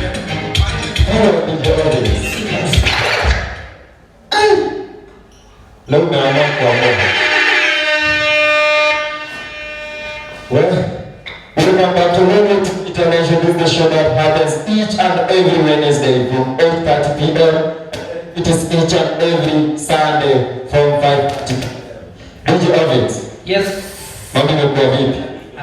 Hello, DJ Otis. Leo umeamua kuamua. Well, welcome back to Lolo International. This is the show that happens each and every Wednesday from 8:30 p.m. It is each and every Sunday from 5:30 p.m. DJ Ovid, Yes, mambo imekuwa vipi?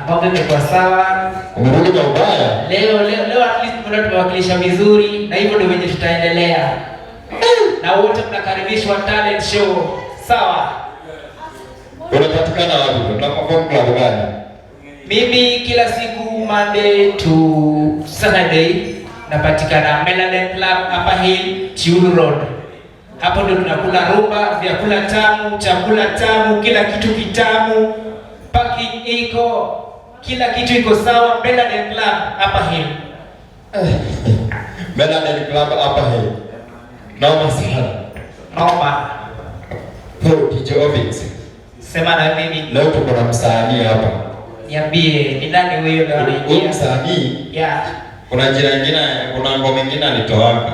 mambo imekuwa sawa. Umerudi na ubaya? Leo leo leo at least tumeona tumewakilisha vizuri na hivyo ndio venye tutaendelea. Na wote mnakaribishwa talent show. Sawa. Unapatikana wapi? Una perform club gani? Mimi kila siku Monday to Saturday napatikana Melanin Club, Upper Hill, Chiuru Road. Hapo ndio tunakula rumba, vyakula tamu, chakula tamu, kila kitu kitamu. Parking iko, kila kitu iko sawa. Melanin Club, Upper Hill. Melanin Club, Upper Hill. Noma sana. Noma. Oh, DJ Ovid. Sema na mimi. Leo tuko na msanii hapa. Niambie, ni nani huyo leo Huyu anaingia? msanii kuna jina ingine, kuna ngoma ingine alitoaka.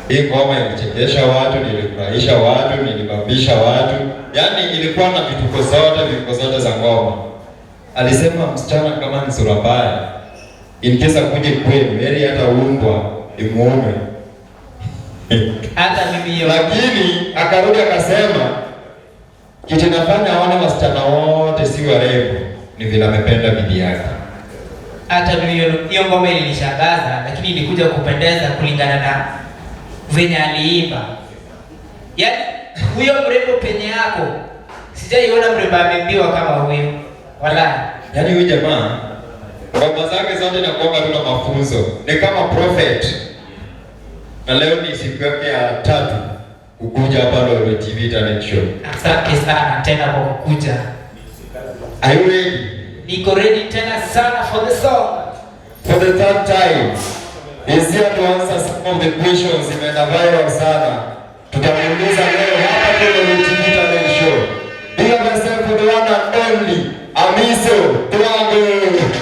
Hii ngoma ilichekesha watu, nilifurahisha watu, nilibambisha watu. Yaani ilikuwa na vituko zote, vituko zote za ngoma. Alisema msichana kama ni sura mbaya, in case akuje kwenu, heri hata umbwa imuume. Hata mimi hiyo. Lakini akarudi akasema kitu inafanya aone wasichana wote si warembo ni vile amependa bibi yake. Hata mimi hiyo ngoma ilinishangaza, lakini ilikuja kupendeza kulingana na venye aliimba. Yaani huyo mrembo penye yako, sijaiona mrembo ameimbiwa kama huyo. Wala. Yaani huyu jamaa ngoma zake zote nakuanga tu na mafunzo, ni kama prophet. Na leo ni siku yake ya tatu kukuja hapa Lolwe TV Talent Show. Asante sana tena kwa kukuja. Are you ready? Niko ready tena sana for the song. For the third time, he's here to answer some of the questions zimeenda viral sana. Tutamuuliza leo hapa tu Lolwe TV Talent Show. Big up yourself for the one and only Amiso Twango.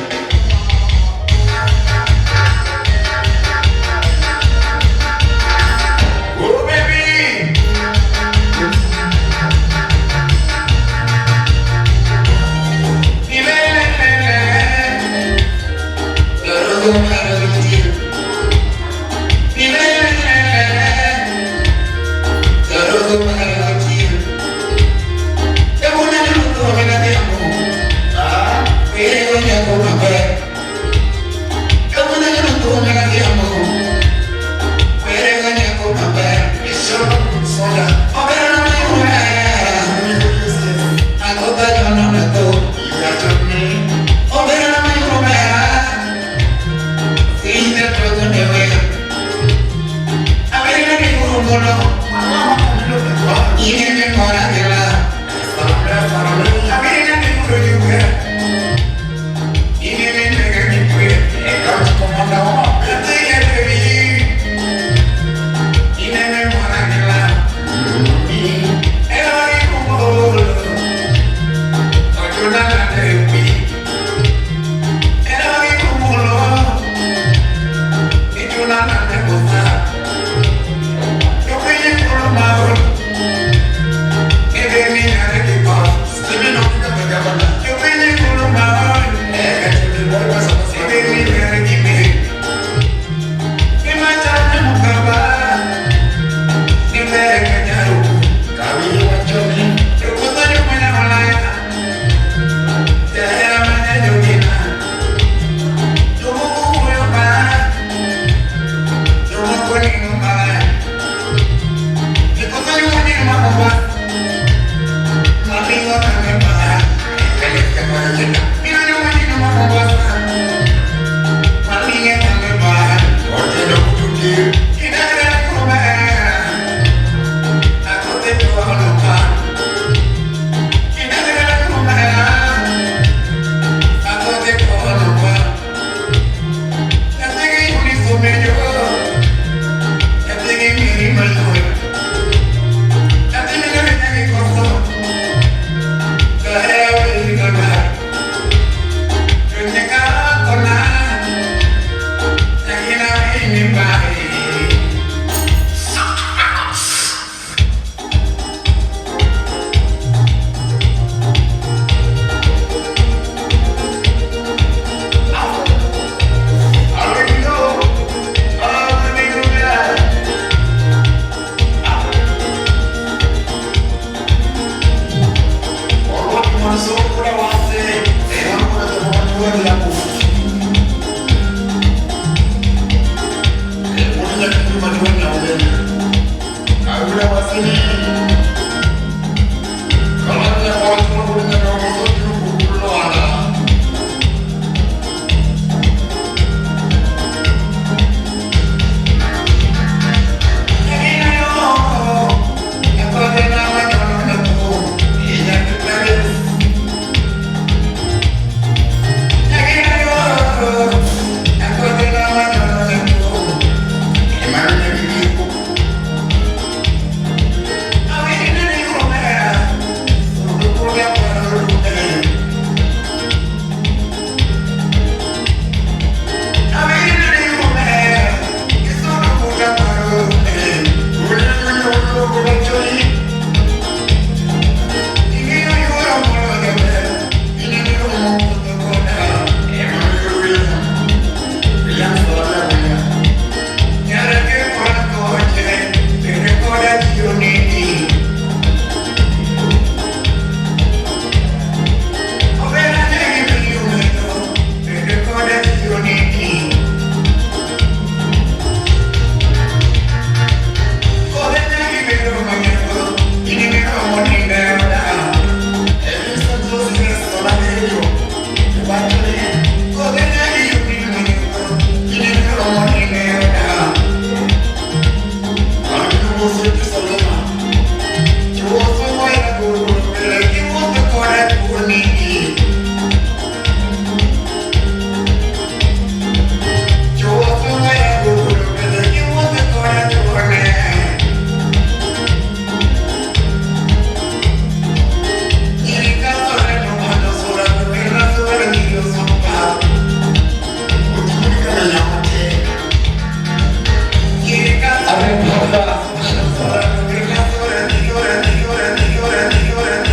Oh baby.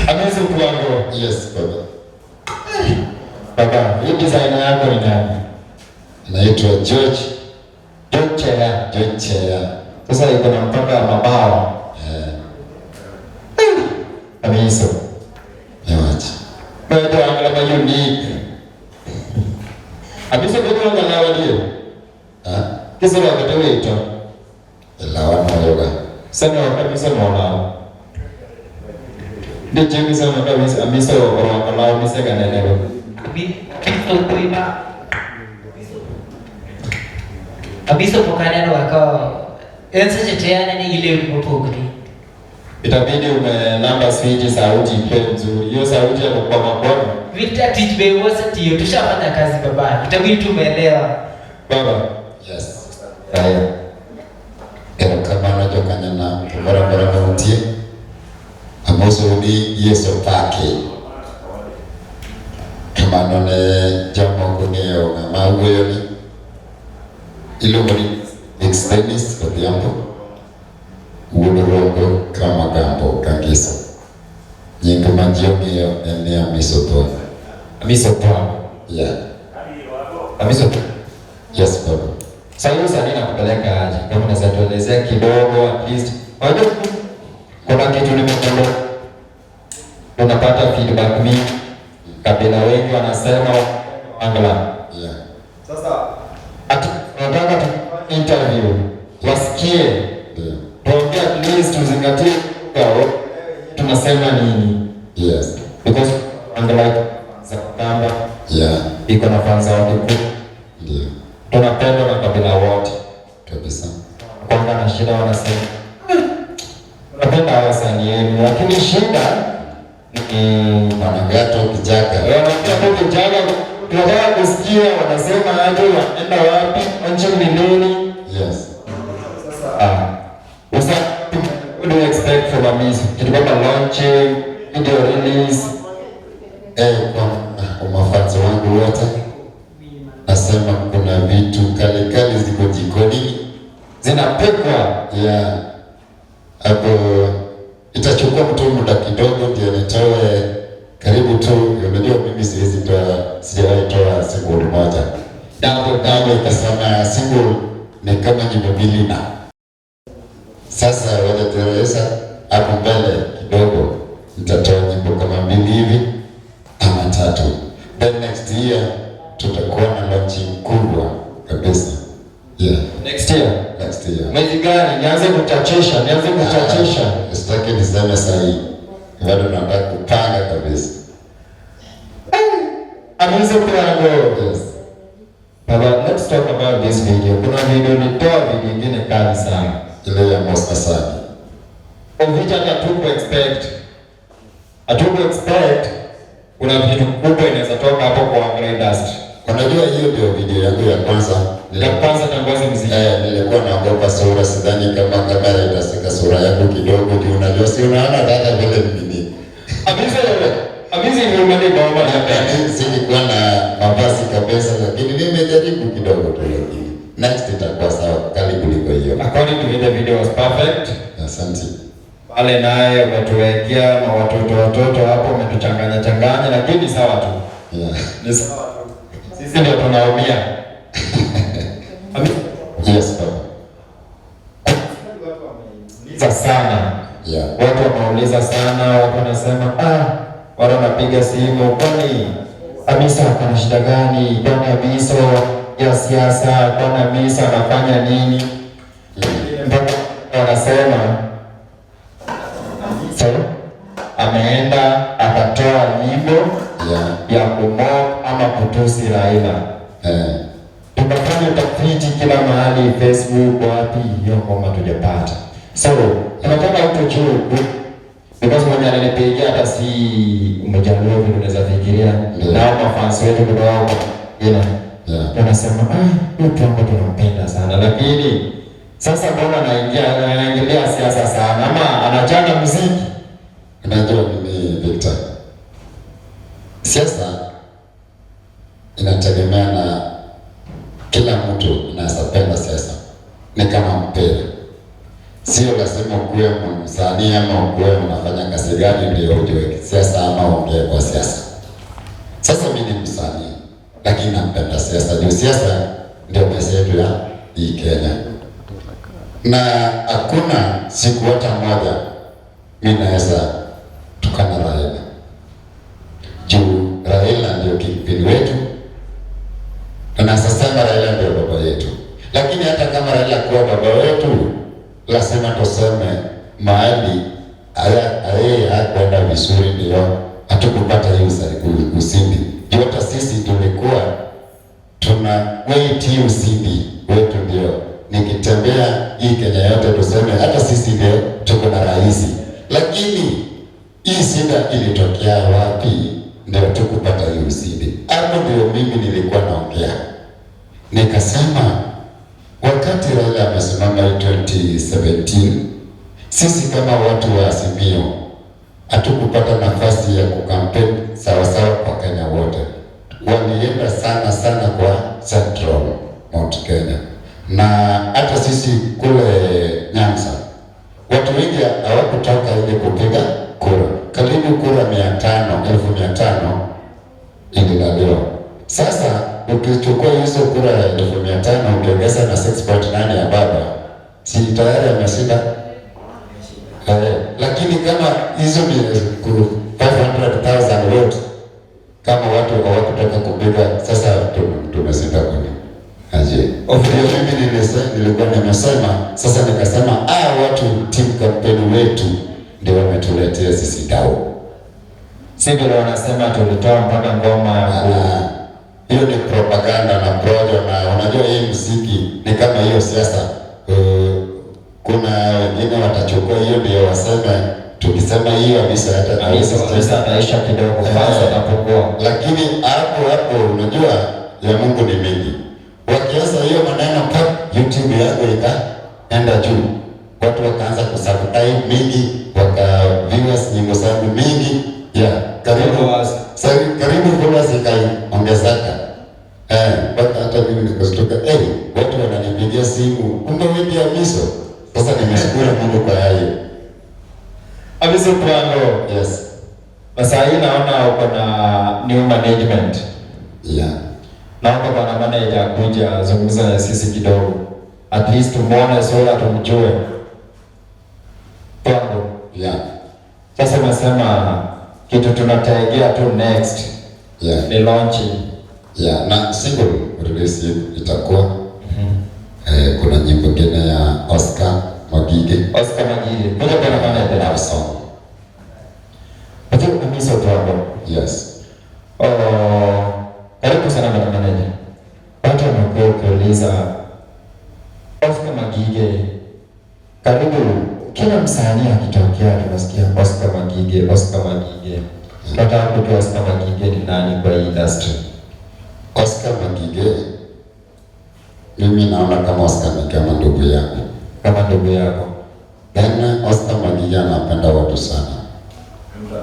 Amazing Kwango. Yes, baba. Baba, hii design yako ni nani? Anaitwa George. George Cheya. George Cheya. Sasa iko na mpaka mabao. Eh, Amiso. niwache. Bado angala ma unique. Amiso bado angala wadio. Ah, Kisa wakati wetu. lawa noyoga. Sana kabisa mwana. Ndi jingi sana kabisa amiso orangala mise kanene. Abiso pok aneno ga ka en seche te anene gi lewni mopogore. Itabidi umelamba switch sauti ikuwe nzuri. Hiyo sauti ya kwa makono. Vita tich be wasetiyo tushafanya kazi baba. Itabidi tumeelewa. Baba. Yes. Haya. Erokamano jokanyanam kamoro amora ma untie. Amosou ni Yesu opaki. Kamano ne jomoko ong'eyo ng'ama wuoyoni. Iluongo ni Mix Dennis Odhiambo. Wuod Rongo Kamagambo Kangiso. Nying ma ji ong'eyo en ni Amiso Thwon. Amiso Thwon. Yeah. Amiso Thwon. Yes, baba. Sasa hiyo sasa nakupeleka aje? Kama unaweza tuelezea kidogo at least. Unajua kuna kitu nimegundua. Unapata feedback mingi. Kabila wengi wanasema Angla. Yeah. Sasa ati tunataka tufanye interview. Wasikie. Ndio. Tuongee at least tuzingatie lugha. Tunasema nini? Yes. Because angalau za Kamba iko na fans wa Kikuyu. Ndio. Tunapendwa na kabila wote. Kabisa. Kwanza na shida wanasema tunapenda wasanii wenu, lakini shida ni Wanaongea tu Kijaga. Wanaongea tu Kijaga, tunataka kusikia wanasema aje, wanaenda wapi, nchi ni nini? Yes. Sasa what do you expect from Amiso? Kitu kama launching, video release? Kwa mafans wangu wote nasema kuna vitu kali kali ziko jikoni zinapikwa. Yeah. Hapo itachukua mtu muda kidogo ndio nitoe karibu tu. Unajua mimi siwezi toa, sijawahi toa single moja. Double. Double ikasema single ni kama nyimbo mbili na sasa wajatereza hapo mbele kidogo nitatoa nyimbo kama mbili hivi ama tatu. Then next year tutakuwa na launching kubwa kabisa. Yeah. Next year? Next year. Mwezi gani? Nianze kuchachisha, nianze kuchachisha. Sitaki niseme sahi. Bado nataka kupanga kabisa. Amiso Twango. Yes. Baba, let's talk about this video. Kuna video nitoa video nyingine kali sana. Ile ya Mos Asani. Of which hatuku expect. Hatuku expect kuna vitu kubwa inaweza toka hapo kwa Anglo industry. Unajua hiyo ndio video yangu ya kwanza. Ya kwanza tangazo muziki. Nilikuwa naogopa sura, sidhani kama kamera itasika sura yangu kidogo juu unajua si unaona dada vile mimi ni. Amiso, Amiso ni umani baba na Yaani silikuwa na mavazi kabisa, lakini nimejaribu kidogo tu, lakini next itakuwa sawa kali kuliko hiyo. According to me the video was perfect. Asante. Pale naye umetuwekea na watoto hapo, umetuchanganya changanya, lakini sawa tu. Yeah. Ni sawa tu. Sisi ndio tunaumia. Yes, baba. Wameuliza sana. Yeah. Watu wameuliza sana, watu wanasema watu wanapiga simu, kwani Amiso ana shida gani? Kwani Amiso ya siasa? Kwani Amiso anafanya nini? Mpaka wanasema so, ameenda akatoa nyimbo ya kumock ama kutusi Raila. Tukafanya utafiti kila mahali, Facebook, wapi, hiyo ngoma tujapata. So tunataka utujue because mwenye alinipigia hata si mjaluo vile unaweza fikiria, na hao mafans wetu kutoka huko wengine wanasema huyu Twango tunampenda sana, lakini sasa mbona anaingilia siasa sana ama anachana muziki? Unajua mimi Victor, siasa inategemea na kila mtu anaweza penda siasa, ni kama mpira. Sio lazima ukuwe msanii ama ukuwe unafanya kazi gani ndio ujue siasa ama uongee kwa siasa. Sasa mimi ni msanii lakini napenda siasa juu siasa ndio maisha yetu ya hii Kenya. Na hakuna siku hata moja mimi naweza tukana Raila. Juu Raila ndio kingpin wetu. Na sasa Raila ndio baba yetu. Lakini hata kama Raila kuwa baba wetu, lazima tuseme mahali yeye hakwenda vizuri ndio hatukupata hiyo ushindi. Juu hata sisi tulikuwa tuna wait hii ushindi wetu, ndio nikitembea hii Kenya yote tuseme hata sisi ndio tuko na rais. Lakini hii shida ilitokea wapi ndio tukupata hii ushindi? Hapo ndio mimi nilikuwa naongea. Nikasema wakati Raila amesimama 2017, sisi kama watu wa Azimio hatukupata nafasi ya kukampeni sawa sawa kwa Kenya wote. Walienda sana sana kwa Central Mount Kenya. Na hata sisi kule Nyanza watu wengi hawakutoka ili kupiga kura. Karibu kura 500, 500,000 ililaliwa. Sasa ukichukua hizo kura ya 500,000 ukiongeza na 6.9 ya baba, si tayari ameshinda? Lakini kama hizo ni 500,000 vote, kama watu hawakutoka kupiga, sasa tumeshinda kwenye aje. Ndio mimi nilikuwa nimesema, sasa nikasema watu team campaign wetu ndio wametuletea sisi dau. Si vile wanasema tulitoa mpaka ngoma ya ku Ah, hiyo ni propaganda na projo, na unajua hii muziki ni kama hiyo siasa. Kuna wengine watachukua hiyo ndio waseme, tukisema hiyo kabisa hata Hamisa ataisha kidogo, fans atapungua. Lakini hapo hapo unajua ya Mungu ni mingi. Wakianza hiyo maneno pap, YouTube yako ikaenda juu, watu wakaanza kusubscribe mingi, waka viewers nyimbo zangu mingi, yeah, karibu Followers. Karibu followers ikaongezeka. Mpaka hata mimi nikastuka, watu wananipigia simu, kumbe wewe ndiye Amiso. Sasa nimeshukuru Mungu kwa hayo. Amiso Twango. Yes. Na saa hii naona uko na new management. Yeah. Naomba bwana manager akuja azungumze na sisi kidogo. At least tumuone sura tumjue. Twango. Yeah. Sasa umesema kitu tunategea tu next ni launching. Yeah, na single release itakuwa kuna nyimbo ingine ya Oscar Magige. Oscar Magige. Kuja bwana manager. Love song. Lakini Amiso Twango. Yes. Oh, karibu sana bwana manager. Watu wamekuwa ukiuliza Oscar Magige, karibu kila msanii akitokea tunasikia Oscar Magige, Oscar Magige. Tunataka kujua Oscar Magige ni nani kwa hii industry. Oscar Magige, mimi naona kama Oscar ni kama ndugu yangu. Kama ndugu yako. Then Oscar Magige anapenda watu sana.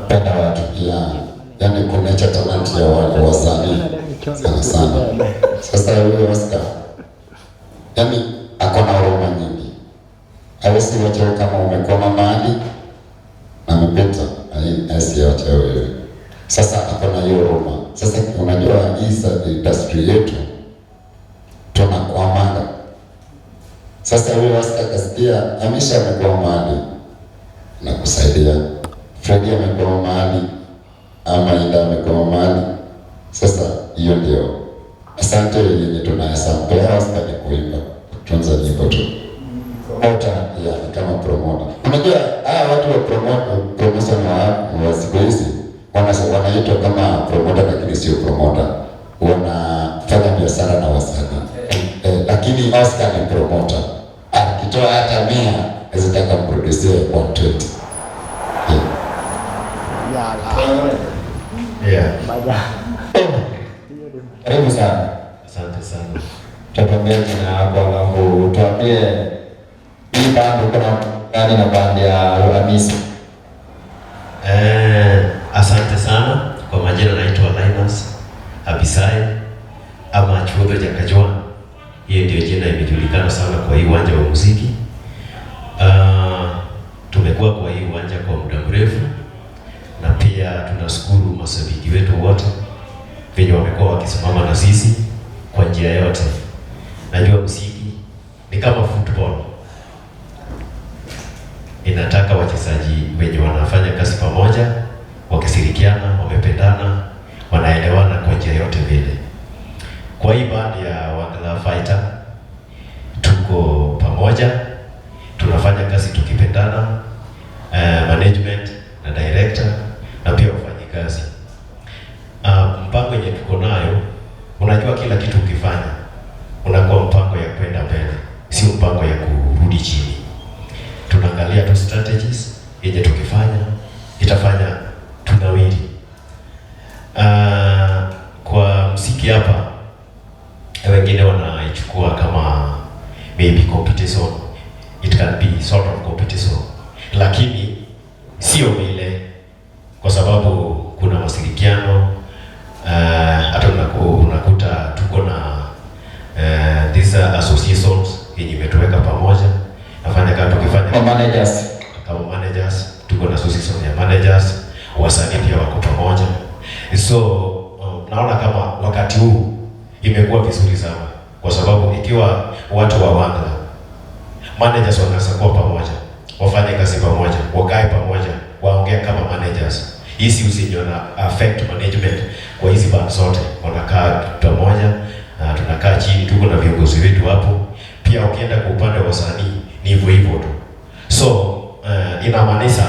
Penda watu. Yeah. Yani kunacha talent ya wale wasanii sana sana. Sasa huyo Oscar, yani ako na huruma nyingi. Hawezi wacha kama umekwama mahali na amepita, hawezi wacha wewe. Sasa ako na hiyo huruma. Sasa unajua hii industry yetu tunakwamanga. Sasa huyo Oscar akasikia Amisha amekwama mahali na kusaidia, Freddy amekwama mahali ama Inda amekwama mahali. Sasa hiyo ndio asante yenye tunaweza mpea Oscar ni kuimba, kutunza nyimbo tu. Promoter. Yeah, ni kama promoter. Unajua hawa watu wa promotion wa siku hizi wanaitwa kama promoter lakini sio promoter. Wanafanya biashara na wasanii. Lakini Oscar ni promoter. Akitoa hata 100 hawezi mproduce 120. Yeah. Yeah. Karibu sana. Asante sana. Tuambie jina yako alafu tuambie hii band uko na gani na band ya Hamisi. Asante sana. Kwa majina naitwa Linus Abisai ama Chuodho Jakajwa. Hiyo ndio jina imejulikana sana kwa hii uwanja wa muziki. Tumekuwa kwa hii uwanja kwa muda mrefu na pia tunashukuru mashabiki wetu wote venye wamekuwa wakisimama na sisi kwa njia yote. Najua muziki ni kama football, inataka wachezaji wenye wanafanya kazi pamoja, wakishirikiana, wamependana, wanaelewana kwa njia yote vile. Kwa hii band ya Wangla Fighter tuko pamoja, tunafanya kazi tukipendana, management na director na pia wafanyikazi. Mpango yenye tuko nayo, unajua kila kitu ukifanya unakuwa mpango ya kwenda mbele, sio mpango ya kurudi chini. Tunaangalia tu strategies yenye tukifanya itafanya tunawiri. Kwa muziki hapa wengine wanaichukua kama maybe competition, it can be sort of competition, lakini sio vile, kwa sababu kuna mashirikiano. Hata unakuta tuko na these associations yenye imetuweka pamoja, nafanya kama tukifanya Kwa managers. Kama managers, tuko na association ya managers, wasanii pia wako pamoja. So naona kama wakati huu imekuwa vizuri sana, kwa sababu ikiwa watu wa Wangla managers wanaweza kuwa pamoja, wafanye kazi pamoja, wakae pamoja, waongee kama managers. Hizi usinyo na affect management kwa hizi band zote, wanakaa pamoja na tunakaa chini, tuko na viongozi wetu hapo. Pia ukienda kwa upande wa wasanii ni hivyo hivyo tu. So inamaanisha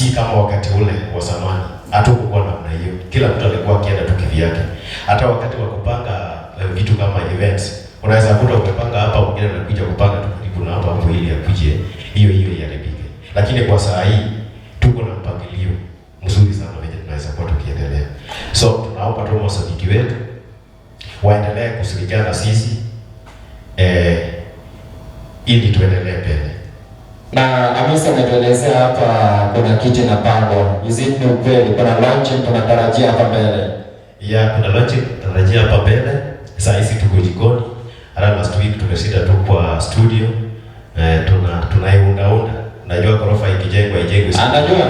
Si kama wakati ule wa zamani, hatukukuwa namna hiyo. Kila mtu alikuwa akienda tu kivyake. Hata wakati wa kupanga vitu kama events, unaweza kuta umepanga hapa, mwingine anakuja kupanga tu karibu na hapo hapo ili akuje hiyo hiyo iharibike. Lakini kwa saa hii tuko na mpangilio mzuri sana venye tunaweza kuwa tukiendelea. So tunaomba tu mashabiki wetu waendelee kushirikiana na sisi ili tuendelee mbele. Na Hamisa ametuelezea hapa kuna kitu inapangwa. Is it ni ukweli? Kuna launching tunatarajia hapa mbele. Ya, kuna launching tunatarajia hapa mbele. Saa hizi tuko jikoni. Hata last week tumeshinda tu kwa studio. Tunaiundaunda. Najua ghorofa ikijengwa ijengwe.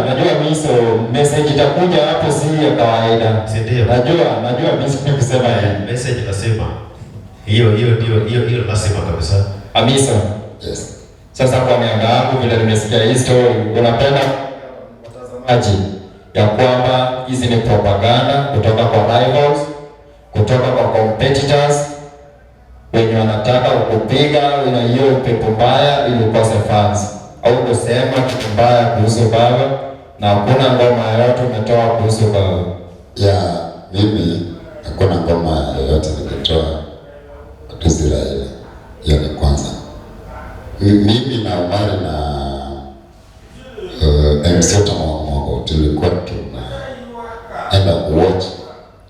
Najua Miso, message itakuja hapo si ya kawaida. Si ndio? Najua Miso ni kusema hivi. Message nasema. Hiyo hiyo ndio hiyo hiyo lazima kabisa. Hamisa. Yes. Sasa kwa niaba yangu vile nimesikia hii story, unapenda watazamaji ya kwamba hizi ni propaganda kutoka kwa rivals, kutoka kwa competitors wenye wanataka kukupiga na hiyo upepo mbaya ili ukose fans au kusema kitu mbaya kuhusu baba, na hakuna ngoma yoyote umetoa kuhusu baba. Ya, mimi hakuna ngoma yoyote nilitoa kutusi Raila. Hiyo ni kwanza. Mimi na Omari na MC Otamongo tulikuwa tunaenda kuwatch,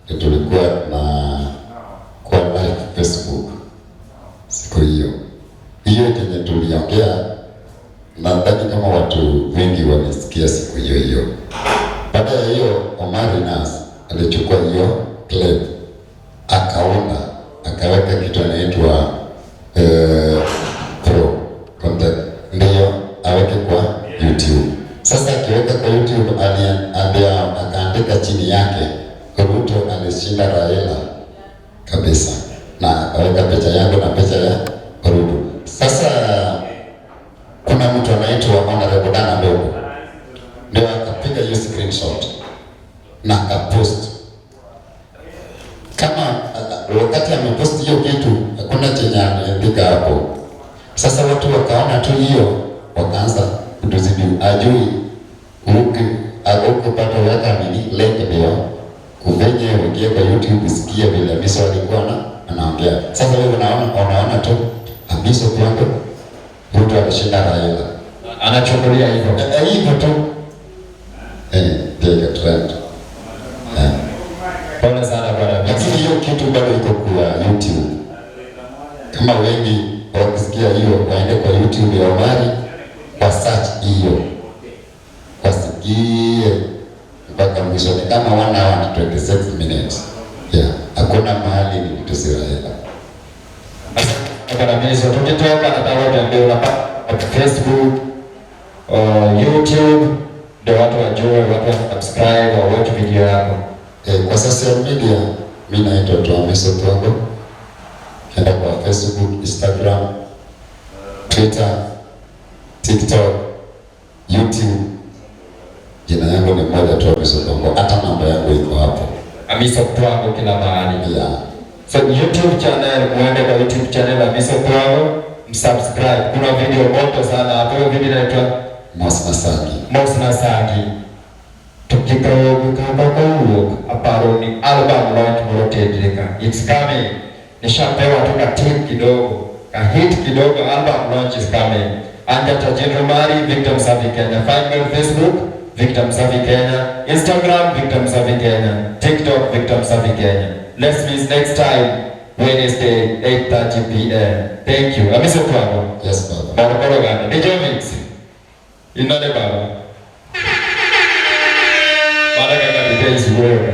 tulikuwa na kwa live Facebook siku hiyo hiyo kenye tuliongea, nadhani kama watu wengi walisikia siku hiyo hiyo. Baada ya hiyo, Omari Nas alichukua hiyo clip akaunda, akaweka kitu anaitwa pro content, ndio aweke kwa YouTube. Sasa akiweka kwa YouTube akaandika chini yake Ruto alishinda Raila kabisa, na akaweka picha yangu na picha ya Ruto. Sasa kuna mtu anaitwa Honorable Dana Ndogo ndio akapiga hiyo screenshot na akapost. Kama wakati amepost hiyo kitu hakuna chenye ameandika hapo. Sasa watu wakaona tu hiyo, wakaanza kutuzidi, ajui ukipata weka nini link ndio uvenye uingie kwa YouTube usikie vile Amiso alikuwa na anaongea. Sasa wewe unaona tu Amiso kwangu Ruto alishinda Raila. Anachukulia hivyo. Hivyo tu. Ndio ika trend. Pole sana bwana. Lakini hiyo kitu bado iko kwa YouTube. Kama wengi wakisikia hiyo waende kwa YouTube ya Omari wa search hiyo, wasikie mpaka mwisho. Ni kama 1 hour and 26 minutes. Yeah, hakuna mahali nilitusi Raila. Bwana Miso, tukitoka nataka utuambie unapata Facebook, YouTube, ndio watu wajue, watu wa subscribe wa watch video yako. Kwa social media mimi naitwa tu Amiso Twago. Kenda kwa Facebook, Instagram, Twitter, TikTok, YouTube. Jina yangu ni moja tu, Amiso Twago. Hata namba yangu iko hapo. Amiso Twago kila mahali. Yeah. So YouTube channel, muende kwa YouTube channel Amiso Twago, msubscribe. Kuna video moto sana hapo. Hiyo video inaitwa Mos Masaki. Mos Masaki. Tukikauka aparo ni album launch morotetrika. It's coming. Nishapewa tu ka tip kidogo, ka hit kidogo, album launch is coming. Anja Tajiri Mari, Victor Msafi Kenya. Find me on Facebook, Victor Msafi Kenya. Instagram, Victor Msafi Kenya. TikTok, Victor Msafi Kenya. Let's meet next time, Wednesday, 8:30 p.m. Thank you. Amiso Twago. Yes, baba. Barabara gani? DJ Mix. Inane baba. Mara kaka DJ is wewe.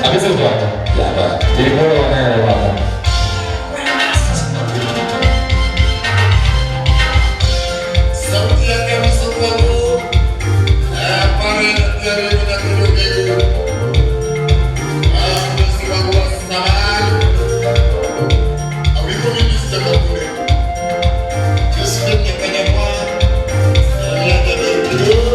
Amiso Twago. Yeah, baba. Ilikuwa wanaelewa baba. Sauti yake Amiso Twago. Pare na na kidogo. Mwezi wangu wa samani. Awiko minister Kabure. Josephine Nyakanyakwa. Yake kidogo.